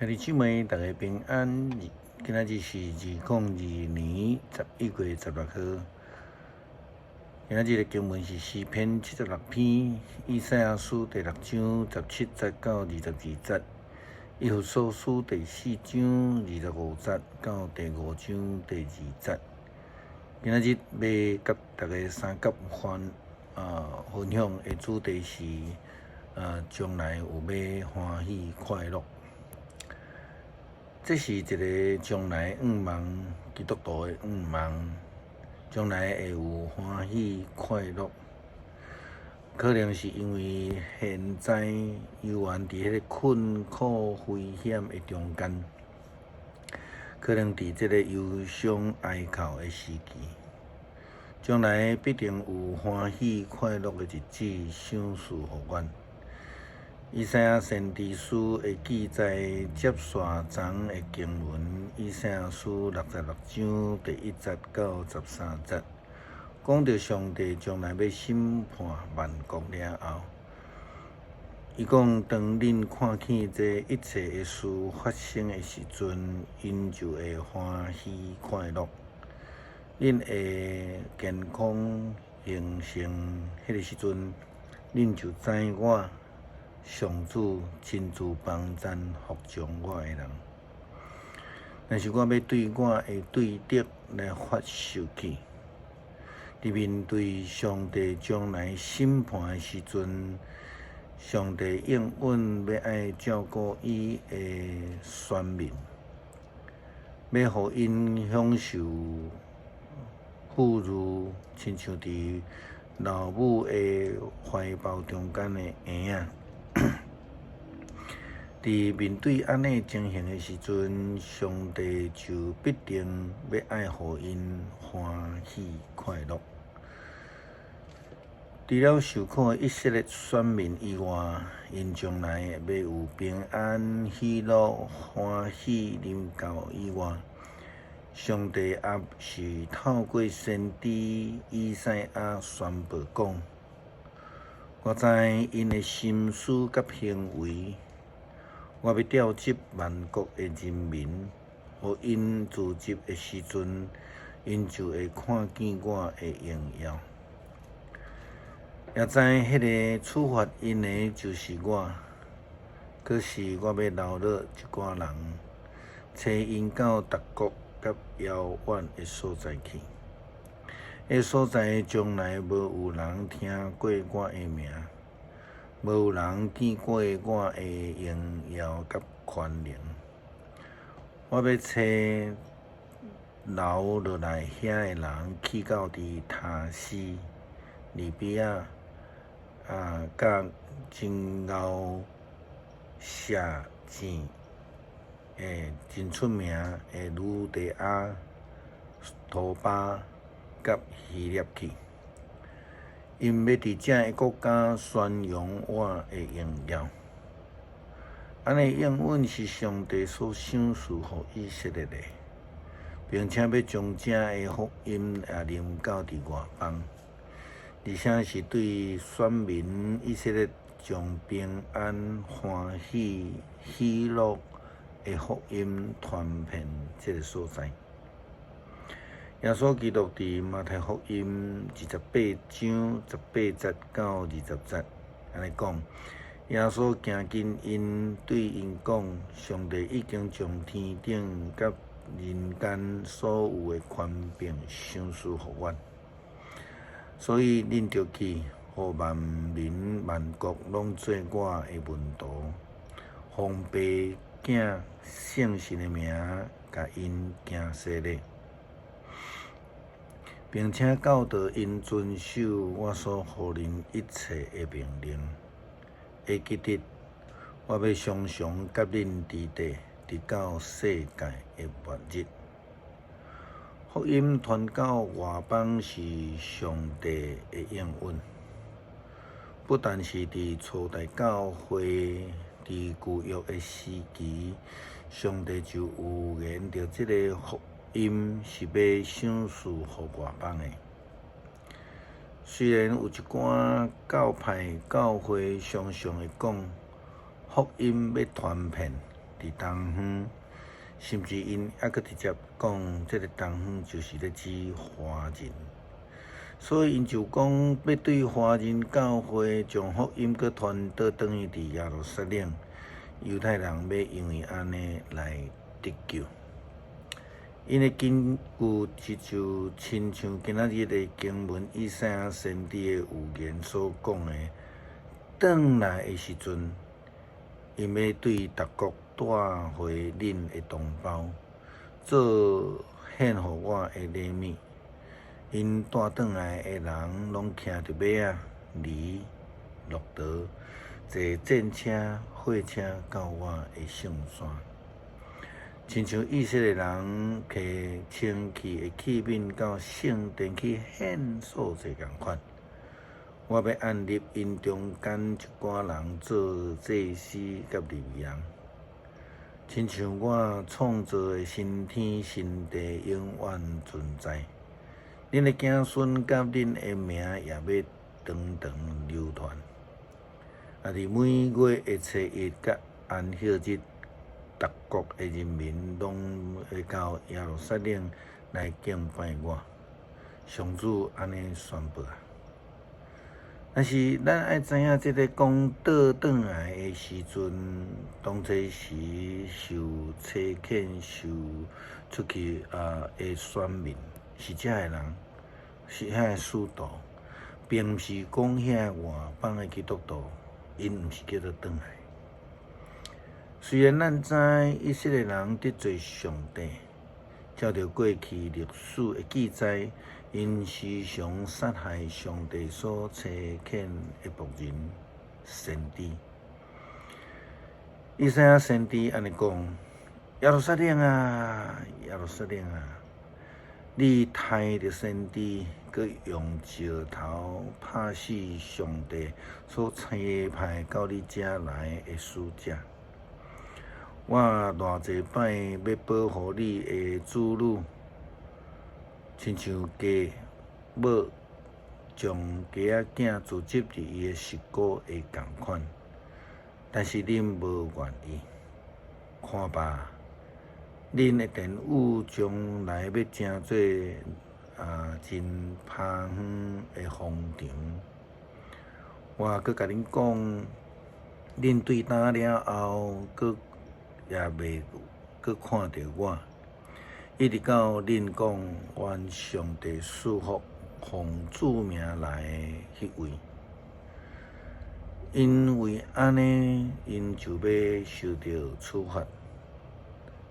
兄弟姊妹，大家平安。今仔日是2022年11月16號。今仔日的經文是詩篇76篇，以賽亞書第六章17節到22節，以弗所書第四章25節到第五章第二節。今仔日欲佮大家相佮分分享的主題是將來有欲歡喜快樂。這是一个將來向望，基督徒的向望，將來會有歡喜快樂。可能是因為現在猶原佇彼个困苦危險的中間，可能佇這个憂傷哀哭的時期，將來必定有歡喜快樂的日子賞賜予阮。以賽亞先知書的記載接續昨的經文，以賽亞書66章第1節到13節，講著上帝將來欲審判萬國了後，伊講當恁看見這一切的事發生的時陣，𪜶就會歡喜快樂，恁會健康興盛，彼个時陣，恁就知我上主親自幫贊服從我的人，但是我欲對我的對敵來發受氣。佇面對上帝將來審判的時陣，上帝應允欲愛照顧伊的選民，欲予𪜶享受富裕，親像佇老母的懷抱中間的嬰仔。佇面對按呢情形的時陣，上帝就必定欲愛予𪜶歡喜快樂。除了受苦的以色列選民以外，𪜶將來欲有平安、喜樂、歡喜臨到以外，上帝也是透過先知以賽亞宣布講：我知𪜶的心思佮行為。我欲調集萬國的人民，予𪜶聚集的時陣，𪜶就會看見我的榮耀。也知彼个處罰𪜶的就是我。可是我欲留落一寡人，差𪜶到別國佮遙遠的所在去。彼所在從來無有人聽過我的名。無有人見過我的榮耀佮權能。我欲差留落來遐的人去到佇他施、利比亞佮真𠢕射箭的真出名的呂底亞、塗巴佮希臘去。𪜶欲佇遮个國家宣揚我的榮耀。按呢應允是上帝所賞賜予以色列的，並且欲將遮个福音也臨到佇外邦，而且是對選民以色列將平安、歡喜、喜樂的福音傳遍這个所在。耶穌基督佇馬太福音28章18節到20節按呢講，耶穌行近𪜶，對𪜶講：上帝已經將天頂佮人間所有的權柄賞賜予我，所以恁著去，予萬民萬國攏做我的門徒，奉父子聖神的名，共𪜶行洗禮。並且教導𪜶遵守我所予恁一切的命令。會記得，我欲常常佮恁佇佇，直到世界的末日。福音傳到外邦是上帝的應允，不但是佇初代教會佇舊約的時期，上帝就預言著這个福音是欲賞賜予外邦的。雖然有一寡教派教會常常會講福音欲傳遍，佇東方，甚至𪜶猶閣直接講，這个東方就是咧指華人。所以𪜶就講欲對華人教會將福音閣傳倒轉去佇耶路撒冷，猶太人欲因為按呢來得救。𪜶的根據就親像今仔日的經文以賽亞先知的預言所講的，轉來的時陣，𪜶欲對別國帶回恁的同胞，做獻予我的禮物。𪜶帶轉來的人攏騎著馬仔、驢、駱駝，坐戰車、火車到我的聖山。親像以色列人提清氣的器皿到聖殿去獻素祭仝款，我欲按立𪜶中間一寡人做祭司佮利未人，親像我創造的新天新地永遠存在。恁的子孫佮恁的名也欲長長流傳。佇每月的初一佮安息日，逐國的人民攏會到耶路撒冷來敬拜我。上主按呢宣布啊！但是咱愛知影，這个講倒轉來的時陣，當初時受差遣受出去的選民是遮的人，是遐的使徒，並毋是講遐外邦的基督徒，𪜶毋是叫做轉來。雖然咱知以色列人得罪上帝，照著過去歷史的記載，𪜶時常殺害上帝所差遣的僕人先知。以賽亞先知按呢講：耶路撒冷啊，耶路撒冷啊，你刣著先知，閣用石頭拍死上帝所差派到你遮來的使者。我偌濟擺欲保護你的子女，親像雞母將雞仔囝聚集佇伊的翼股下仝款，但是恁無願意。看吧，恁的殿宇將來欲成做真荒遠的荒場。我閣共恁講，恁對今了後，閣也袂閣看著我，一直到恁講願上帝賜福奉主名來的彼位。因為按呢，𪜶就欲受著處罰。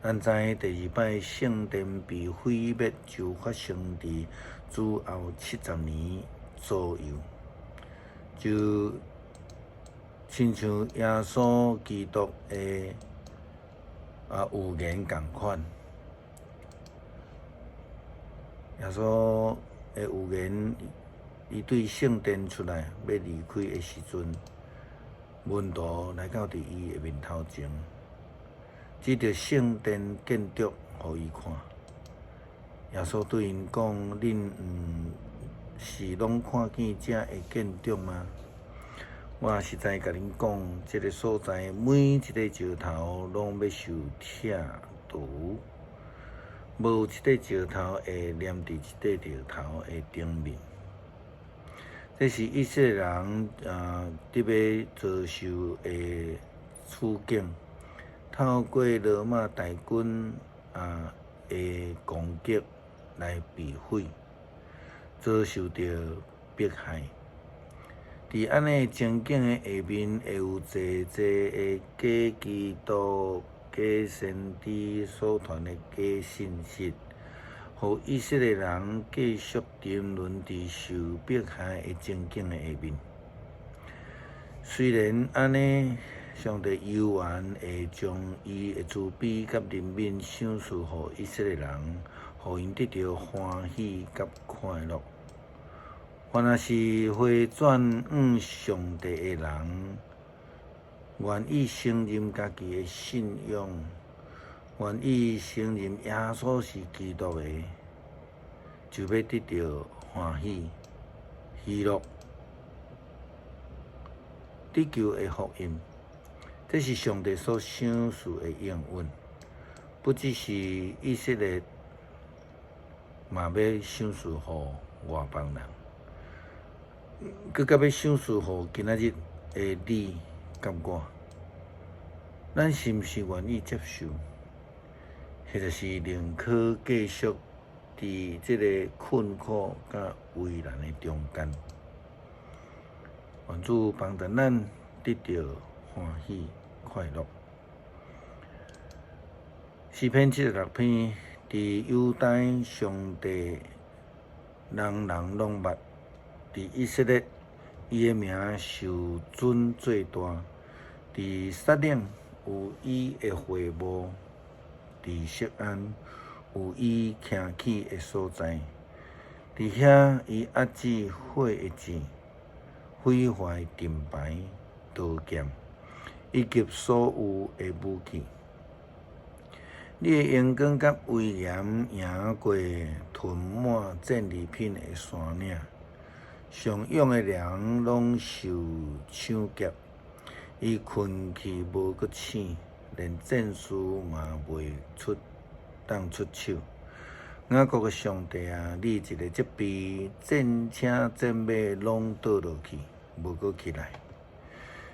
咱知第二擺聖殿被毀滅就發生佇主後70年左右，就親像耶穌基督的預言仝款。耶穌的預言，伊對聖殿出來欲離開的時陣，門徒來到佇伊的面頭前，指著聖殿建築予伊看。耶穌對𪜶講：恁毋是攏看見這的建築嗎？我實在共恁講，這个所在每一塊石頭攏欲受拆除，無一塊石頭會黏佇一塊石頭的頂面。這是以色列人得欲遭受的處境，透過羅馬大軍的攻擊來被毀，遭受著迫害。佇按呢情景的下面，會有濟濟的假基督、假先知所傳的假信息，予以色列人繼續沉淪佇受迫害的情景的下面。雖然按呢，上帝猶原會將伊的慈悲佮憐憫賞賜予以色列人，予𪜶得著歡喜佮快樂。凡若是回轉向上帝的人，願意承認家己的信仰，願意承認耶穌是基督的，就欲得著歡喜、喜樂、得救的福音。這是上帝所賞賜的應允，不只是以色列，嘛欲賞賜予外邦人，閣較欲賞賜予今仔日的你佮我。咱是毋是願意接受，或者是寧可繼續佇這个困苦佮為難的中間？願主幫助咱得著歡喜快樂。詩篇76篇，佇猶大上帝，人人攏捌；佇以色列，伊的名受尊做大；佇撒冷有伊的會幕，佇錫安有伊徛起的所在。佇遐伊壓止火的箭，毀壞盾牌、刀劍，以及所有的武器。你的榮光佮威嚴贏過囤滿戰利品的山嶺，上勇的人攏受搶劫，伊睏去無閣醒，連戰士嘛袂出當出手。雅各的上帝啊，你一个責備，戰車戰馬攏倒落去，無閣起來。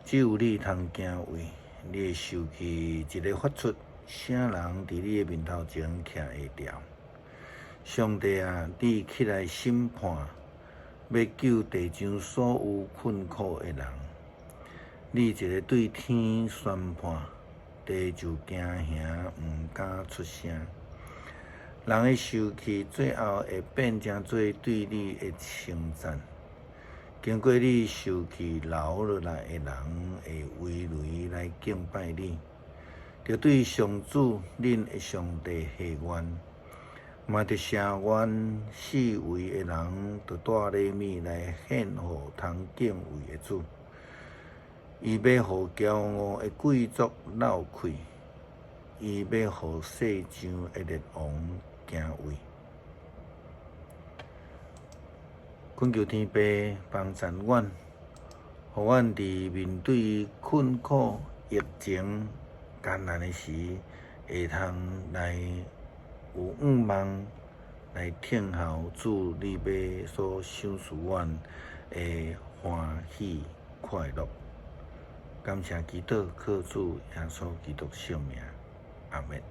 只有你通敬畏，你的受氣一个發出，啥人佇你的面頭前徛會牢？上帝啊，你起來審判，欲救地上所有困苦的人。你一个對天宣判，地就驚嚇，毋敢出聲。人的受氣最後會變成做對你的稱讚。經過你受氣留落來的人，會圍內來敬拜你，著對上主恁的上帝發願，嘛著謝願四圍的人，著帶禮物來獻予通敬畏的主。伊欲予驕傲的貴族落氣，伊欲予世上的列王驚畏。懇求天父幫贊阮，予阮佇面對困苦、疫情、艱難的時，會通來有向望，來等候主你欲所賞賜阮的歡喜快樂。感謝基督，靠主耶穌基督聖名，阿們。